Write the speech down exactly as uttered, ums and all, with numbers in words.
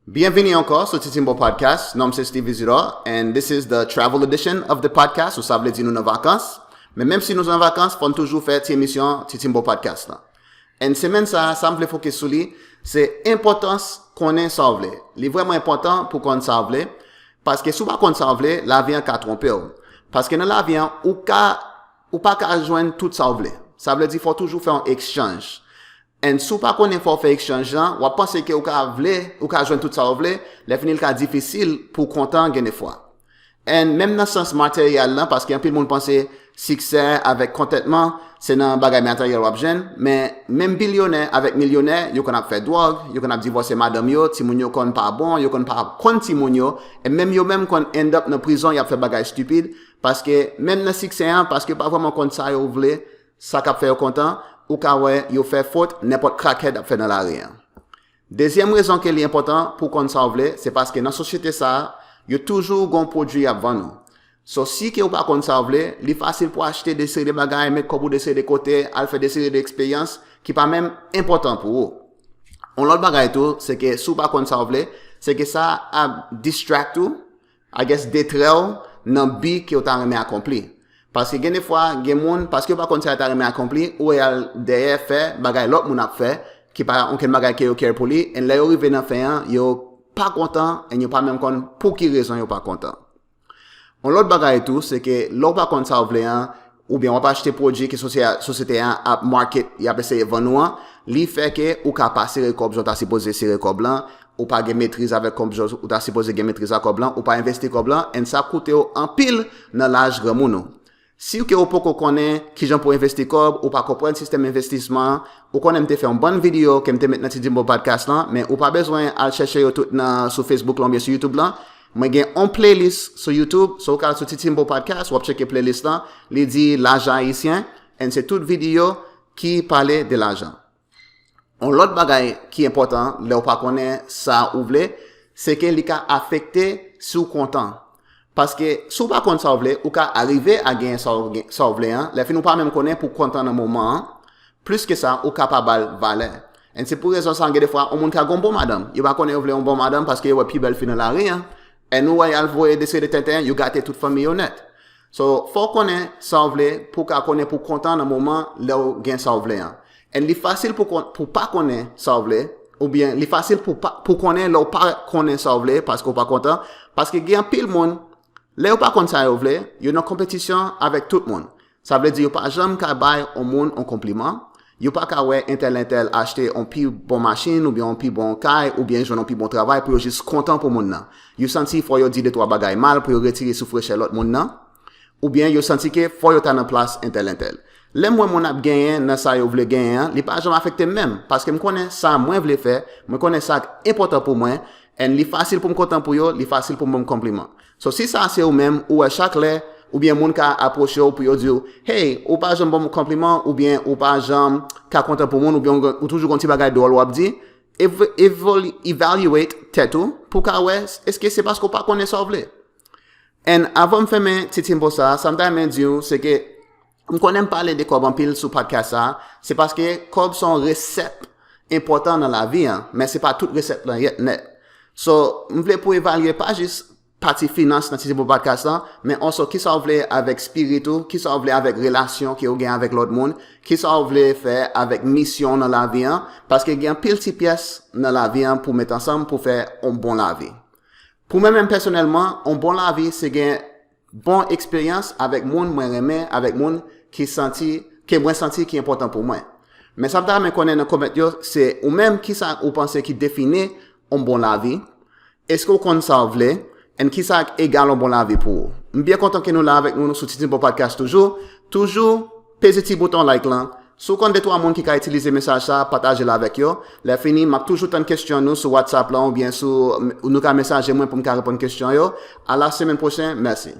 Byenvini ankò sou Titimbo Podcast. Non m se Steve Isidore, and this is the travel edition of the podcast, ou sa vle di nou nan vakans. Men menm si nou nan vakans, fò n toujou fè ti emisyon Titimbo Podcast lan. And semèn sa, sa m vle fokis sou li, se enpòtans konnen sa w vle. Li vrèman enpòtan pou konn sa w vle, paske si w pa konn sa w vle, lavi an ka twonpe w. Paske nan lavi an, ou ka, ou pa ka jwenn tout sa w vle. Sa vle di fò w toujou fè yon exchange. And si w pa konnen fò w fè exchange lan, w ap panse ke ou ka vle, ou ka jwenn tout sa w vle, lè fini l ka difisil pou w kontan gen defwa. And menm nan sans materyèl lan, paske anpil moun panse siksè avèk kontantman, se nan bagay materyèl w ap jwenn, men menm bilyonè avèk milyonè, yo konn ap fè dwòg, yo konn ap divòse madanm yo, timoun yo konn pa bon, yo konn pa konn timoun yo, e menm yo menm konn end up nan prizon, y ap fè bagay stupid, paske menm nan siksè an, paske yo pa vrèman konn sa yo vle, sa k ap fè yo kontan, ou ka wè yo fè fot nenpòt crackhead ap fè nan lari an. Dezyèm rezon ke li enpòtan pou w konn sa w vle, se paske nan sosyete sa a, yo toujou gon pwodui y ap vann ou. So, si ke w pa konn sa w vle, li fasil pou w achte de seri de bagay, met kòb ou de seri de kote, al fè de seri de eksperyans ki pa menm enpòtan pou ou. Yon lòt bagay tou, se ke si w pa konn sa w vle, se ke sa ap distract ou, I guess, detrè w nan bi ke w ta renmen akonpli. Paske gen defwa, gen moun, paske yo pa konn sa yo ta renmen akonpli, ou wè y al dèyè fè bagay lòt moun ap fè, ki pa okenn bagay ke yo care pou li, and lè yo rive nan fen an, yo pa kontan, and yo pa menm konn pou ki rezon yo pa kontan. Yon lòt bagay tou, se ke lè w pa konn sa w vle an, oubyen w ap achte pwodui ke sosyete a ap market, y ap eseye vann ou an, li fè ke ou ka pa sere kòb jan w ta sipoze sere kòb lan, ou pa gen metriz avèk kòb jan w ta sipoze gen metriz ak kòb lan, ou pa envesti kòb lan, and sa koute w anpil nan laj granmoun ou. Si ke w poko konnen kijan pou w envesti kòb, ou pa konprann sistèm envestisman an, ou konnen m te fè yon bann videyo ke m te met nan Titimbo Podcast lan, men ou pa bezwen al chèche yo tout nan, sou Facebook lan oubyen sou YouTube lan. Mwen gen yon playlist sou YouTube, so ou ka al sou Titimbo Podcast, w ap tcheke playlist lan, li di Lajan Ayisyen, and se tout videyo ki pale de lajan. Yon lòt bagay ki enpòtan lè w pa konnen sa ou vle, se ke li ka afekte si w kontan. Paske si w pa konn sa w vle, ou ka arive a genyen sa w gen, sa w vle an, lè fini w pa menm konnen pou w kontan nan moman an, plis ke sa, ou ka pa ba l valè. And se pou rezon sa, gen defwa, yon moun ka gen yon bon madanm, yo pa konnen yo vle yon bon madanm paske yo wè pi bèl fi nan lari an, and ou wè y al voye de seri de tenten, yo gate tout fanmi yo nèt. So, fò w konnen sa w vle pou w ka konnen pou w kontan nan moman lè w gen sa w vle an. And li fasil pou kon-, pou pa konnen sa w vle, oubyen li fasil pou pa, pou konnen lè w pa konnen sa w vle, paske w pa kontan, paske gen anpil moun, lè yo pa konn sa yo vle, yo nan konpetisyon avèk tout moun. Sa vle di yo pa janm ka bay yon moun yon konpliman, yo pa ka wè entèl entèl achte yon pi bon machin oubyen yon pi bon kay oubyen jwenn yon pi bon travay pou yo jis kontan pou moun nan. Yo santi fò yo di de twa bagay mal pou yo retire sou frechè lòt moun nan. Oubyen yo santi ke fò yo ta nan plas entèl entèl. Lè m wè moun ap genyen nan sa yo vle genyen an, li pa janm afekte m menm, paske m konnen sa mwen vle fè, mwen konnen sa k enpòtan pou mwen, and li fasil pou m kontan pou yo, li fasil pou m ban m konpliman. So, si sa se ou menm, ou wè chak lè, oubyen moun ka apwoche w pou yo di w, hey, ou pa janm ban m konpliman, oubyen ou pa janm ka kontan pou moun, oubyen ou, ou toujou gon ti bagay dwòl w ap di, ev-, evol-, evaluate tèt ou pou w ka wè èske se paske w pa konnen sa w vle. And avan m fèmen ti timbo sa, sa m ta renmen di w, se ke m konnen m pale de kòb anpil sou podcast sa, se paske kòb se yon resèt enpòtan nan lavi an, men se pa tout resèt lan yèt nèt. So, m vle pou evalye pa jis pati finans nan ti timbo podcast lan, men also kisa w vle avèk spirit ou, kisa w vle avèk relasyon ke w gen avèk lòt moun, kisa w vle fè avèk misyon w nan lavi an, paske gen anpil ti pyès nan lavi an pou met ansanm pou fè yon bon lavi. Pou mwen menm pèsonèlman, yon bon lavi se gen bon eksperyans avèk moun mwen renmen, avèk moun ki santi, ke mwen santi ki enpòtan pou mwen. Men sa m ta renmen konnen nan kòmant yo, se ou menm kisa ou panse ki defini yon bon lavi? Èske w konn sa w vle? And kisa k egal yon bon lavi pou ou? M byen kontan ke nou la avèk nou, nou sou Ti Timbo Podcast toujou. Toujou peze ti bouton like lan. Si w konn de twa moun ki ka itilize mesaj sa, pataje l avèk yo. Lè fini, m ap toujou tann kesyon nou sou WhatsApp lan oubyen sou, nou ka mesaje mwen pou m ka reponn kesyon yo. A la semèn pwochen, mèsi.